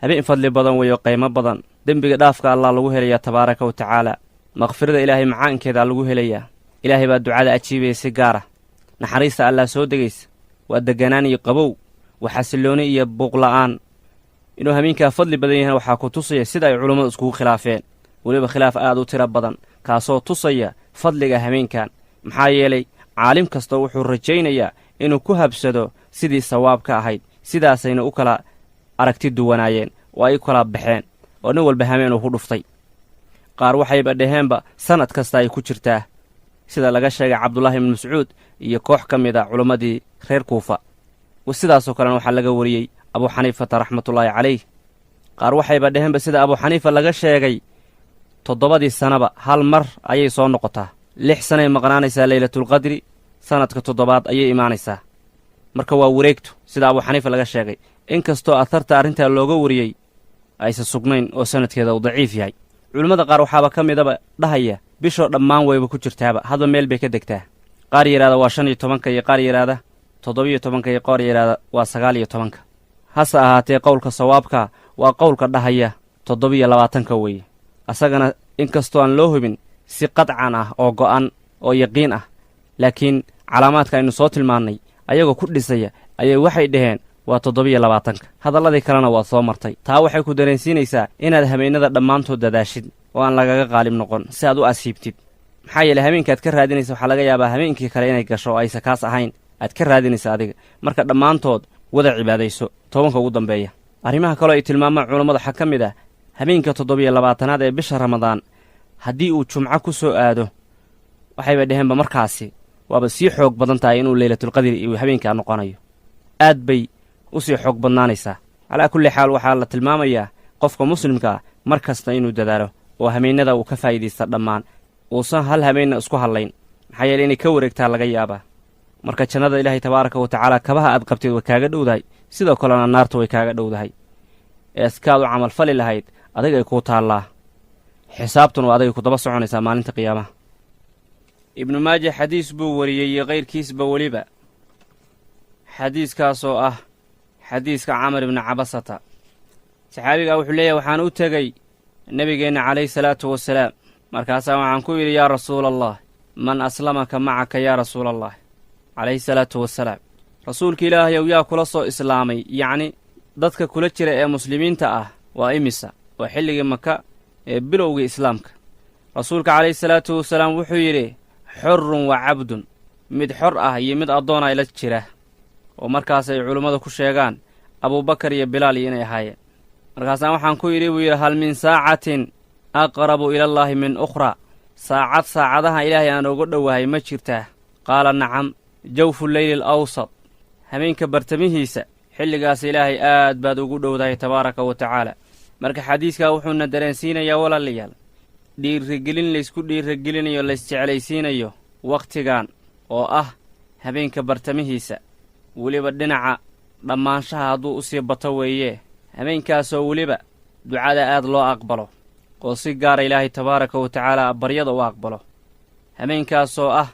Habeen fadli badan weeyo, qiimo badan. Dembiga dhaafka Allah lagu helayaa tabaaraka wa tacaala. Maqfirada Ilaahay macaankeedaa lagu helayaa. Ilaahay baa ducada ajiibaya si gaara. Naxariista Allah soo degaysa. Waa deganaan iyo qabow, waa xasillooni iyo buuqla'aan. Inuu hameenkaa fadli badan yahayna waxaa ku tusaya sida ay culummadu iskugu khilaafeen, weliba khilaaf aad u tiro badan, kaasoo tusaya fadliga hameenkan. Maxaa yeelay, caalim kasta wuxuu rajaynayaa inuu ku habsado sidii sawaabka ahayd. Sidaasayna u kala aragti duwanaayeen oo ay u kala baxeen, oo nin walba hameen uu ku dhuftay. Qaar waxayba dhaheenba sannad kasta ay ku jirtaa, sida laga sheegay Cabdullaahi ibnu Mascuud iyo koox ka mid a culimmadii reer Kuufa. Sidaasoo kalena waxaa laga wariyey Abuu Xaniifata raxmatullaahi calayh. Qaar waxayba dhaheenba, sida Abuu Xaniifa laga sheegay, 7dii sanaba hal mar ayay soo noqotaa. 6 sanay maqnaanaysaa Leylatulqadri, sannadka toddobaad ayay imaanaysaa. Marka waa wareegto, sida Abuu Xaniifa laga sheegay, inkastoo aharta arrintaa looga wariyey aysan sugnayn oo sanadkeeda uu daciif yahay. Culimmada qaar waxaaba ka midaba dhahaya bishoo dhammaan wayba ku jirtaaba, hadba meel bay ka degtaa. Qaar yidhahda waa 15-ka, iyo qaar yidhaahda 17-ka, iyo qaar yidhahda waa 19-ka. Hase ahaatee, qowlka sawaabka waa qowlka dhahaya 27-ka weeye. Asagana inkastoo aan loo hubin si qadcan ah oo go'an oo yaqiin ah, laakiin calaamaadka aynu soo tilmaannay ayagoo ku dhisaya ayay waxay dhaheen waa 27-ka. Hadalladii kalena waad soo martay. Taa waxay ku dareensiinaysaa inaad habeennada dhammaantood dadaashid oo aan lagaga qaalib noqon, si aad u asiibtid. Maxaa yeeley, habeenkaad ka raadinaysa waxaa laga yaabaa habeenkii kale inay gasho oo aysa kaas ahayn aad ka raadinaysa adiga. Marka dhammaantood wada cibaadayso 10-ka ugu dambeeya. Arrimaha kaloo ay tilmaamaan culammada waxaa ka mid ah habeenka 27-aad ee bisha Ramadaan haddii uu Jumco ku soo aado, waxayba dhaheenba markaasi waaba sii xoog badan tahay inuu Leylatulqadri iyo habeenkaa noqonayo. Aad bay u sii xoog badnaanaysaa. Calaa kulli xaal, waxaa la tilmaamayaa qofka muslimka ah mar kasta inuu dadaalo oo hameennada uu ka faa'iidaysta dhammaan, uusan hal habeenna isku hadlayn. Maxaa yeele, inay ka wareegtaa laga yaabaa. Marka jannada Ilaahay tabaaraka wa tacaala kabaha aad qabteed way kaaga dhowdahay, sidoo kalena naartu way kaaga dhowdahay. Ee iskaad u camalfali lahayd adig ay kuu taallaa. Xisaabtuna waa adagay ku daba soconaysaa maalinta qiyaamaha. Ibnu Maaja xadiis buu wariyey iyo kayrkiisba weliba, xadiiskaasoo ah xadiiska Camar ibni Cabasata. Saxaabigaa wuxuu leeyahay: "Waxaan u tegey Nebigeenna calayhi salaatu wasalaam. Markaasaa waxaan ku yidhi: 'Yaa rasuula Allah, man aslamaka macaka, yaa rasuula Allah?' Calayhi salaatu wasalaam. Rasuulka Ilaahayow, yaa kula soo islaamay? Yacni, dadka kula jira ee muslimiinta ah waa imisa?" Waa xilligii Maka ee bilowgii Islaamka. Rasuulka calayhi salaatu wasalaam wuxuu yidhi: "Xorun wa cabdun, mid xor ah iyo mid addoona ila jira," oo markaas ay culimmadu ku sheegaan Abuubakar iyo Bilaal iyo inay ahaayeen. "Markaasaan waxaan ku yidhi," buu yidhi, "hal min saacatin aqrabu ilallaahi min ukhraa? Saacad saacadaha Ilaahay aan uga dhowahay ma jirtaa?" "Qaala nacam, jawfu leyli al awsat, habeenka bartamihiisa, xilligaas Ilaahay aad baad ugu dhowdahay tabaaraka wa tacaala." Marka xadiiskaa wuxuuna dareensiinayaa, walaalayaal, dhiirigelin laysku dhiirigelinayo, laysjeclaysiinayo wakhtigan oo ah habeenka bartamihiisa, weliba dhinaca dhammaanshaha hadduu u sii bato weeye, habeenkaasoo weliba ducada aad loo aqbalo oo si gaara Ilaahay tabaaraka wa tacaala baryada u aqbalo, habeenkaasoo ah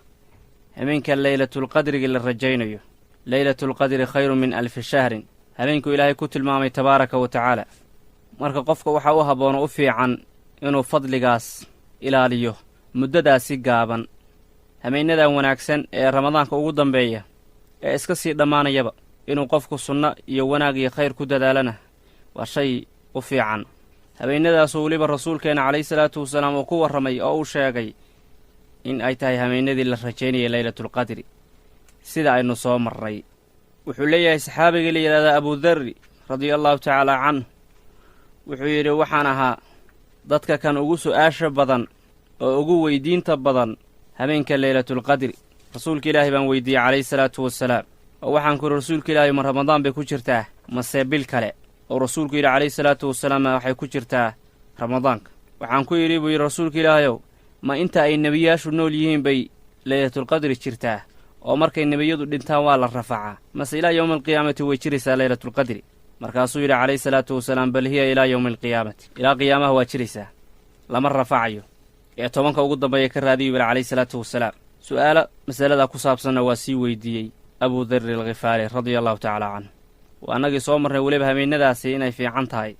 habeenka Leylatulqadrigi la rajaynayo. Leylatulqadri khayrun min alfi shahrin, habeenkuu Ilaahay ku tilmaamay tabaaraka wa tacaala. Marka qofka waxaa u habboono u fiican inuu fadligaas ilaaliyo muddadaasi gaaban, hameennadan wanaagsan ee Ramadaanka ugu dambeeya ee iska sii dhammaanayaba, inuu qofku sunno iyo wanaag iyo khayr ku dadaalana waa shay u fiican. Habeennadaasoo weliba Rasuulkeenna calayhi salaatu wasalaam uu ku warramay oo uu sheegay in ay tahay habeennadii la rajaynayay Leylatulqadri, sida aynu soo marray. Wuxuu leeyahay saxaabigii la yidhahdaa Abudarri radia allahu tacaala canhu, wuxuu yidhi: "Waxaan ahaa dadka kan ugu su'aasha badan oo ugu weydiinta badan habeenka Leylatulqadri. Rasuulka Ilaahay baan weydiiyey calayhi salaatu wasalaam, oo waxaan ku yidhi: Rasuulka Ilaahay, ma Ramadaan bay ku jirtaa mase bil kale?" Oo Rasuulku yidhi calayhi salaatu wasalaam: 'Waxay ku jirtaa Ramadaanka.' Waxaan ku yidhi," buu yidhi, 'Rasuulka Ilaahayow, ma inta ay nebiyaashu nool yihiin bay Leylatulqadri jirtaa, oo markay nebiyadu dhintaan waa la rafacaa, mase ilaa yowmi alqiyaamati way jiraysaa Leylatulqadri?" Markaasuu yidhi calayhi salaatu wasalaam: 'Bal hiya ilaa yowmi alqiyaamati, ilaa qiyaamaha waa jiraysaa, lama rafacayo, ee 10-ka ugu dambeeya ka raadiyu," bal calayhi salaatu wasalaam. Su'aalo masaladaa ku saabsanna waa sii weydiiyey Abuu Darri Alkhifaari radia allahu tacaala canhu. Waa annagii soo marnay weliba habeennadaasi inay fiican tahay.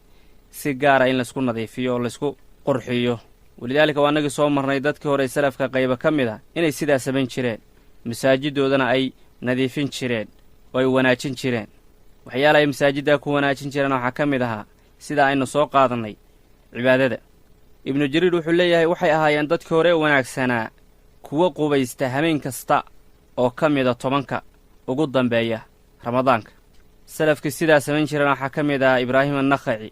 Si gaara in laysku nadiifiyo oo laysku qurxiyo. Walidaalika waa annagii soo marnay dadkii hore salafka qayba ka mid a inay sidaa samayn jireen, masaajidoodana ay nadiifin jireen oo ay wanaajin jireen. Waxyaalaha ay masaajiddaa ku wanaajin jireen waxaa ka mid ahaa sida aynu soo qaadannay cibaadada. Ibnu Jariir wuxuu leeyahay, waxay ahaayeen dadkii hore wanaagsanaa kuwo qubaysta habeen kasta oo ka mida 10-ka ugu dambeeya Ramadaanka. Salafkii sidaa samayn jireen waxaa ka mid ahaa Ibraahim Annakhaci.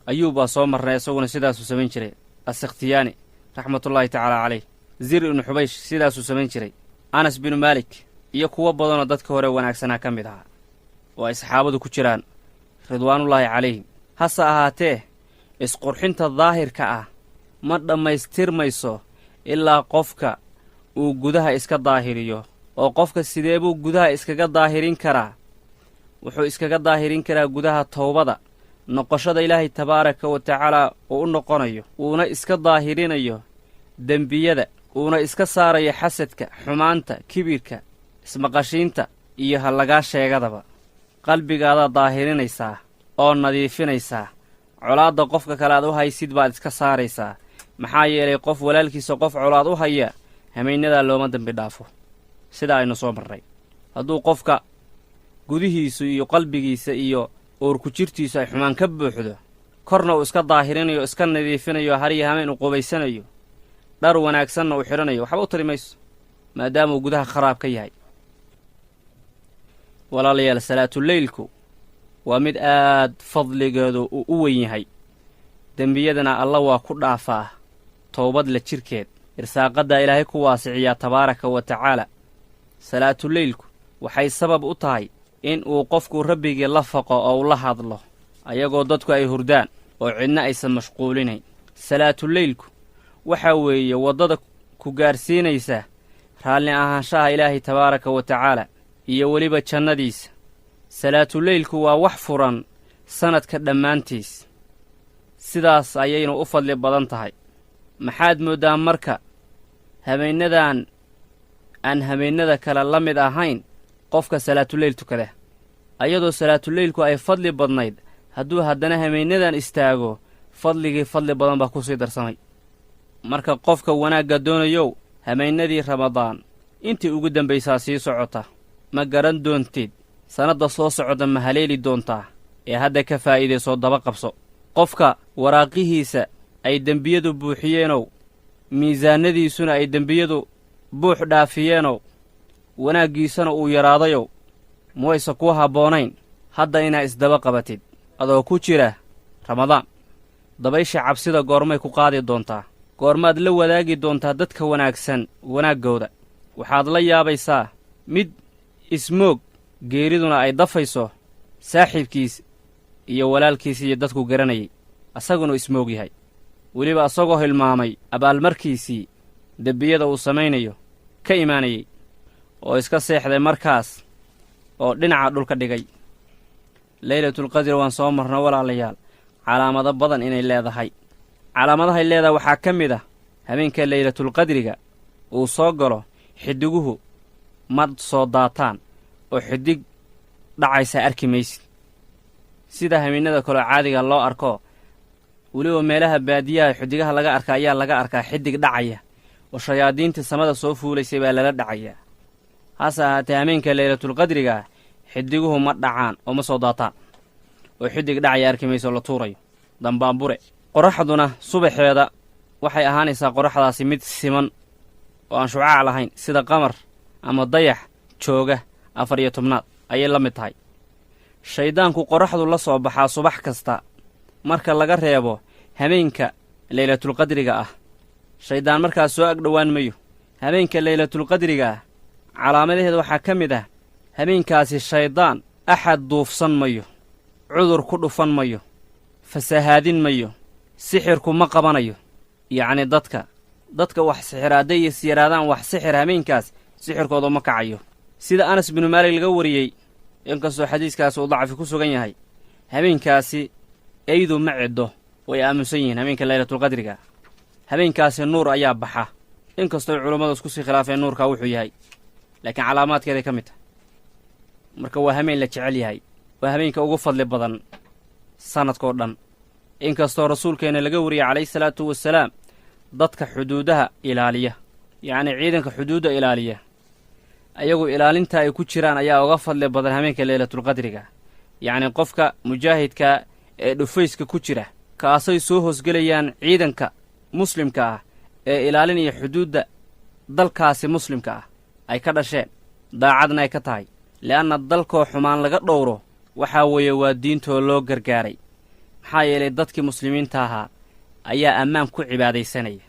Ayuub baa soo marnay, isaguna sidaasuu samayn jiray. Asakhtiyaani, raxmatullaahi tacaala caleyh, Zir ibnu Xubaysh sidaasuu samayn jiray, Anas binu Maalik iyo kuwo badanoo dadka hore wanaagsanaa ka mid ahaa oo ay saxaabadu ku jiraan, ridwaanullaahi calayhim. Hase ahaatee, isqurxinta daahirka ah ma dhammaystirmayso ilaa qofka uu gudaha iska daahiriyo. Oo qofka sidee buu gudaha iskaga daahirin karaa? Wuxuu iskaga daahirin karaa gudaha towbada, noqoshada Ilaahay tabaaraka wa tacaala uu u noqonayo, uuna iska daahirinayo dembiyada, uuna iska saarayo xasadka, xumaanta, kibirka, ismaqashiinta iyo hallagaa sheegadaba. Qalbigaadaad daahirinaysaa oo nadiifinaysaa. Colaadda qofka kale aad u haysid baad iska saaraysaa, maxaa yeelay qof walaalkiisa qof colaad u haya hamaynadaa looma dembi dhaafo, sida aynu soo marnay. Hadduu qofka gudihiisu iyo qalbigiisa iyo uurku jirtiisu ay xumaan ka buuxdo, korna uu iska daahirinayo, iska nadiifinayo, hariyo hameen uu qubaysanayo, dhar wanaagsanna uu xidhanayo, waxba u tari mayso maadaama uu gudaha kharaab ka yahay. Walaalayaal, salaatuleylku waa mid aad fadligeedu uu u weyn yahay. Dembiyadana Alla waa ku dhaafaa towbad la jirkeed. Irsaaqaddaa Ilaahay ku waasiciyaa tabaaraka wa tacaala. Salaatuleylku waxay sabab u tahay in uu qofku Rabbigii la faqo oo u la hadlo ayagoo dadku ay hurdaan oo cidna aysan mashquulinayn. Salaatuleylku waxaa weeye waddada ku gaarsiinaysa raalli ahaanshaha Ilaahay tabaaraka wa tacaala iyo weliba jannadiisa. Salaatuleylku waa wax furan sannadka dhammaantiis, sidaas ayaynu u fadli badan tahay. Maxaad mooddaa marka habeennadan aan habeennada kale la mid ahayn qofka salaatuleyl tukada? Ayadoo salaatuleylku ay fadli badnayd, hadduu haddana habeennadan istaago, fadligii fadli badan baa ku sii darsamay. Marka qofka wanaagga doonayow, habeennadii Ramadaan intii ugu dambaysaa sii socota. Ma garan doontid sannadda soo socda ma haleeli doontaa, ee hadda ka faa'iidaysoo daba qabso. Qofka waraaqihiisa ay dembiyadu buuxiyeenow, miisaannadiisuna ay dembiyadu buux dhaafiyeenow, wanaaggiisana uu yaraadayow, muwayse kuu habboonayn hadda inaa isdaba qabatid adoo ku jira Ramadaan? Dabaysha cabsida goormay ku qaadi doontaa? Goormaad la wadaagi doontaa dadka wanaagsan wanaaggooda? Waxaad la yaabaysaa mid ismoog geeriduna ay dafayso saaxiibkiis iyo walaalkiis iyo dadku garanayay, asaguna ismoog yahay, weliba asagoo hilmaamay abaalmarkiisii dembiyada uu samaynayo ka imaanayay, oo iska seexday markaas oo dhinaca dhulka dhigay. Leylatulqadri waan soo marno, walaalayaal, calaamado badan inay leedahay. Calaamadahay leedahay waxaa ka mid ah habeenka Leylatulqadriga uu soo galo, xidiguhu ma soo daataan oo xidig dhacaysa arki maysid sida habeennada kaloo caadiga loo arko. Weliba meelaha baadiyaha xidigaha laga arka ayaa laga arkaa xidig dhacaya, oo shayaadiintii samada soo fuulaysay baa lala dhacayaa. Hase ahaatee, hameenka Leylatulqadriga xidiguhu ma dhacaan oo ma soo daataan, oo xidig dhacaya arki mayso la tuurayo dambaanbure. Qoraxduna subaxeeda waxay ahaanaysaa qoraxdaasi mid siman oo aan shucaac lahayn, sida qamar ama dayax jooga 14aad ayay la mid tahay. Shayddaanku qoraxdu la soo baxaa subax kasta marka laga reebo habeenka Leylatulqadriga ah. Shayddaan markaas soo agdhowaan mayo habeenka Leylatulqadriga ah. Calaamadaheeda waxaa ka mid ah habeenkaasi shayddaan axad duufsan mayo, cudur ku dhufan mayo, fasahaadin mayo, sixirku ma qabanayo. Yacni dadka wax sixir hadday is yidhaahdaan wax sixir, habeenkaas sixirkooda ma kacayo. Sida Anas binu Maalik laga wariyey, inkastoo xadiiskaasi uu dacfi ku sugan yahay, habeenkaasi eydu ma ciddo, way aamusan yihiin habeenka Leylatulqadriga. Habeenkaasi nuur ayaa baxa, inkastoo culummadu isku sii khilaafeen nuurkaa wuxuu yahay, laakiin calaamaadkeeday ka mid tahay. Marka waa hameen la jecel yahay, waa habeenka ugu fadli badan sannadkoo dhan. Inkastoo rasuulkeenna laga wariyey calayhi salaatu wasalaam dadka xuduudaha ilaaliya, yacnii ciidanka xuduudda ilaaliya, ayagu ilaalinta ay ku jiraan ayaa uga fadli badan habeenka leylatulqadriga. Yacnii qofka mujaahidka ee dhufayska ku jira, kaasay soo hoosgelayaan ciidanka muslimka ah ee ilaalinaya xuduudda dalkaasi muslimka ah ay ka dhasheen, daacadna ay ka tahay, li'anna dalkoo xumaan laga dhowro waxaa weeye waa diintoo loo gargaaray. Maxaa yeelay dadkii muslimiinta ahaa ayaa ammaan ku cibaadaysanaya.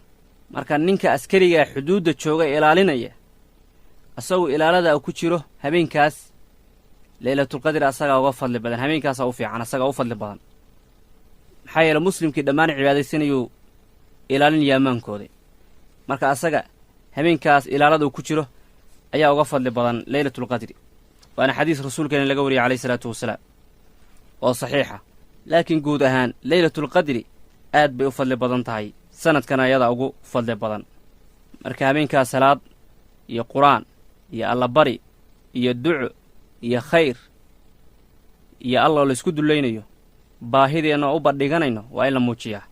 Marka ninka askarigaa xuduudda jooga ilaalinaya, asagu ilaalada ku jiro habeenkaas leylatulqadri asagaa uga fadli badan, habeenkaasaa u fiican, asagaa u fadli badan. Maxaa yeele muslimkii dhammaan cibaadaysanayuu ilaalinaya ammaankooda. Marka asaga habeenkaas ilaalada uu ku jiro ayaa uga fadli badan leylatulqadri. Waana xadiis rasuulkeena laga wariyay calayhi salaatu wasalaam oo saxiixa. Laakiin guud ahaan leylatulqadri aad bay u fadli badan tahay, sanadkana ayadaa ugu fadli badan. Marka habeenkaas salaad iyo qur-aan iyo allabari iyo duco iyo khayr iyo alloo laysku dullaynayo, baahideenna u bandhiganayno, waa in la muujiyaa.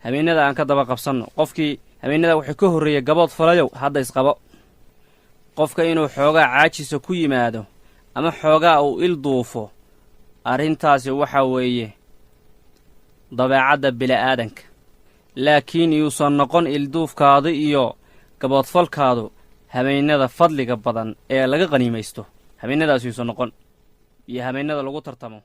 Habeennada aan ka daba qabsanno. Qofkii habeennada wuxuu ka horreeyey gabood falayow, hadda isqabo. Qofka inuu xoogaa caajisa ku yimaado ama xoogaa uu il duufo, arrintaasi waxaa weeye dabeecadda bili'aadanka. Laakiin yuusan noqon ilduufkaadu iyo gaboodfalkaadu habeennada fadliga badan ee laga qaniimaysto. Habeennadaas yuusan noqon iyo habeennada lagu tartamo.